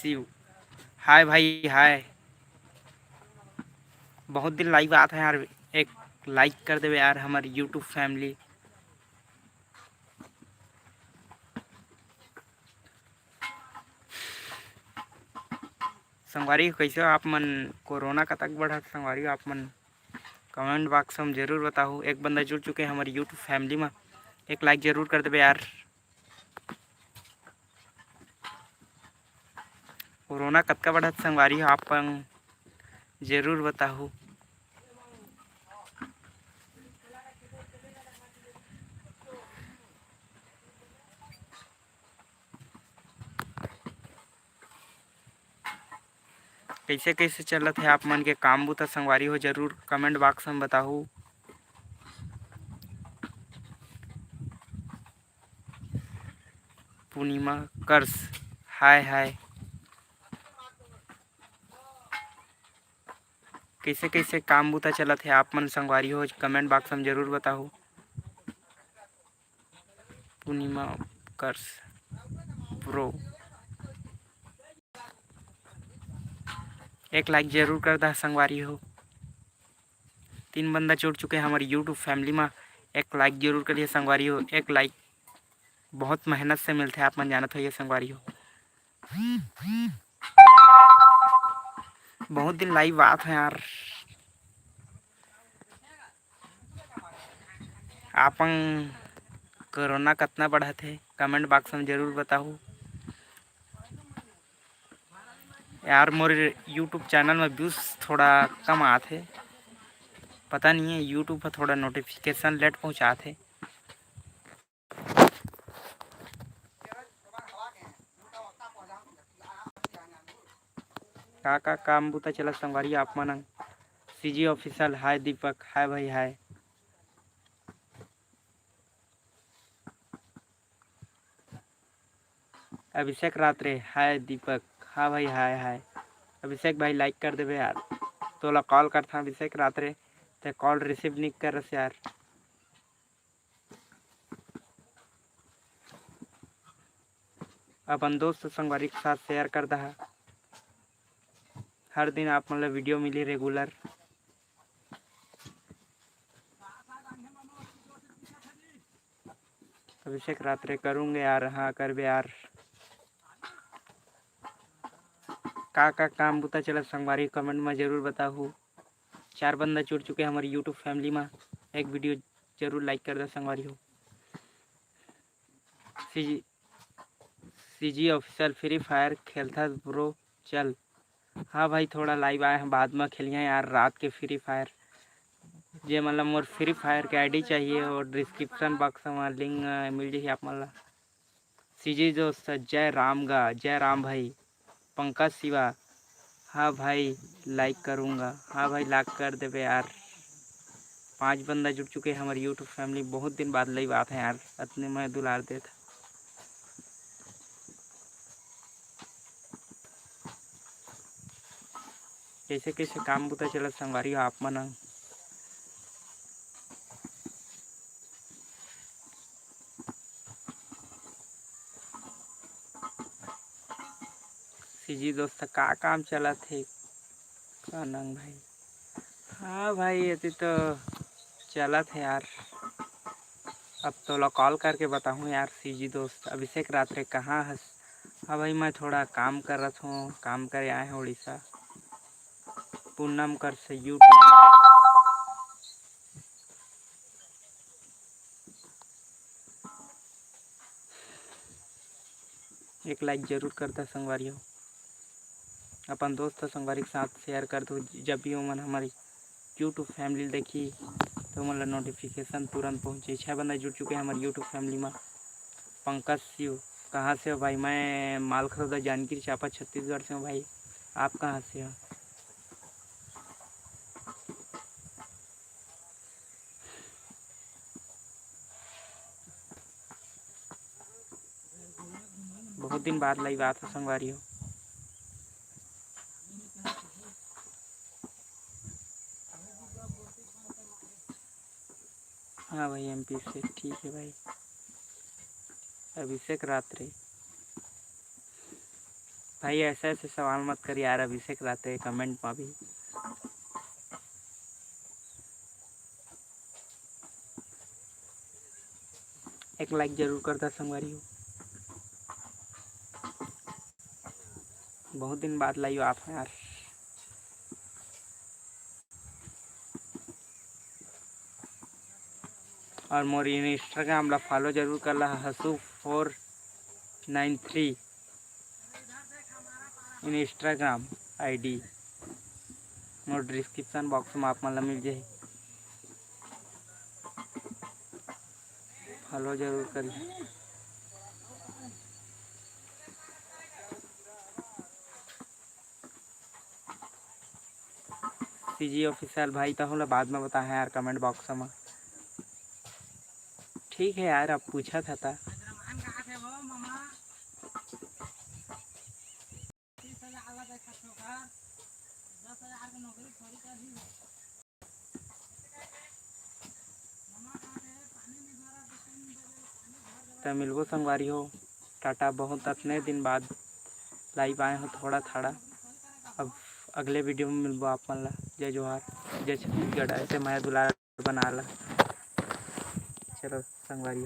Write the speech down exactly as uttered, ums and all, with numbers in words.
शिव। हाय भाई, हाय। बहुत दिन लाइव आत है यार, एक लाइक कर देवे यार हमर YouTube फैमिली। संगवारी हो, कइसे हो आप मन? कोरोना कतक बढ़त संगवारी हो आप मन? कमेंट बॉक्स में जरूर बताहू। एक बंदा जुड़ चुके हैं हमारी YouTube फैमिली में, एक लाइक जरूर कर देवे यार। कोरोना कतका बढ़त संगवारी हो आप मन जरूर बताहू। कइसे कइसे चलत है आप मन के काम बुता संगवारी हो, जरूर कमेंट बॉक्स में बताहू। पूर्णिमा कर्स, हाय हाय। कइसे कइसे काम बुता चलत है आप मन संगवारी हो, कमेंट बॉक्स में जरूर बताहू। पूर्णिमा कर्स ब्रो, एक लाइक जरूर कर दा संगवारी हो। तीन बंदा जुड़ चुके हैं हमारी YouTube फैमिली में, एक लाइक जरूर करिए संगवारी हो। एक लाइक बहुत मेहनत से मिलते हैं, आप मन जानत होइए संगवारी हो। बहुत दिन लाइव आत है यार। आपन कोरोना कतना बढ़त है, कमेंट बॉक्स में जरूर बताहू। यार, मोर YouTube चैनल में व्यूज थोड़ा कम आत है, पता नहीं है, YouTube पर थोड़ा नोटिफिकेशन लेट पहुँचात है। का का काम बुता चलत संगवारी आप मन? सीजी ऑफिशियल, हाय दीपक, हाय भाई, हाय। अभिषेक रात्रे, हाय दीपक, हाँ भाई, हाय हाय। अभिषेक भाई, लाइक कर देबे यार, तोला कॉल करथा अभिषेक रात्रे, ते कॉल रिसीव नहीं करस यार। अपन दोस्त संगवारी के साथ शेयर कर दहा। हर दिन आप मन ला वीडियो मिली रेगुलर। अभिषेक रात्रे करूँगे यार, हाँ करबे यार। का का काम बुता चलत संगवारी, कमेंट में जरूर बताहू। चार बंदा जुड़ चुके हैं हमारी YouTube फैमिली में, एक वीडियो जरूर लाइक कर दो संगवारी हो। CG CG official Free Fire खेलथस ब्रो? चल, हाँ भाई, थोड़ा लाइव आए हैं, बाद में खेलिए यार रात के फ्री फायर। जे मतलब मोर फ्री फायर के आईडी चाहिए, और डिस्क्रिप्शन बॉक्स में लिंक मिल जाही आप मन ला। सीजी दोस्त, जय राम गा, जय राम भाई। पंकज शिवा, हाँ भाई, लाइक करूँगा। हाँ भाई, लाइक कर देबे यार। पांच बंदा जुड़ चुके हैं हमारे YouTube फैमिली। बहुत दिन बाद लाइव आते हैं यार, अतने मैं दुलार देत। कैसे कैसे काम बुता चलत संगवारी हो आप मन? सीजी दोस्त, का काम चलत हे? का नंग भाई? हाँ भाई, ये तो चलत हे यार। अब तोला कॉल करके बताहूँ यार, सीजी दोस्त। अभिषेक रात्रे कहाँ हस? हाँ भाई, मैं थोड़ा काम करत हूँ, काम करे आए हैं उड़ीसा। पूनम कर से YouTube। एक लाइक जरूर कर दा संगवारी हो, अपन दोस्त संगवारी के साथ शेयर कर दो। जब भी ओमन हमारी YouTube फैमिली देखी तो ओमन ला नोटिफिकेशन तुरंत पहुँचे। छः बंदा जुड़ चुके हैं हमारे YouTube फैमिली में। पंकज शिव, कहाँ से हो भाई? मैं मालखरौदा, जांजगीर चांपा, छत्तीसगढ़ से हूँ भाई। आप कहाँ से हो? बहुत दिन बाद लाइव आत हो संगवारी हो। हाँ भाई, एमपी से ठीक है भाई। अभिषेक रात्रे। भाई, ऐसे ऐसे सवाल मत कर यार, अभिषेक रहते comment में भी। एक like जरूर कर दा संगवारी हो। बहुत दिन बाद लाइव आप हैं यार। और मोर Instagram ला follow जरूर कर ला, हसू four nine three Instagram ID। मोर description box में आप मन ला मिल जाही, follow जरूर कर। CG Official भाई, तहूँ ला बाद में बताहे यार comment box में। ठीक है यार, अब पूछा था ता। त मिलबो संगवारी हो, टाटा। बहुत अतने दिन बाद लाइव आए हो थोड़ा थाड़ा। अब अगले वीडियो में मिलबो आप मन ला। जय जोहार, जय छत्तीसगढ़। ऐसे मया दुलार बना ला। चलो संगवारी हो।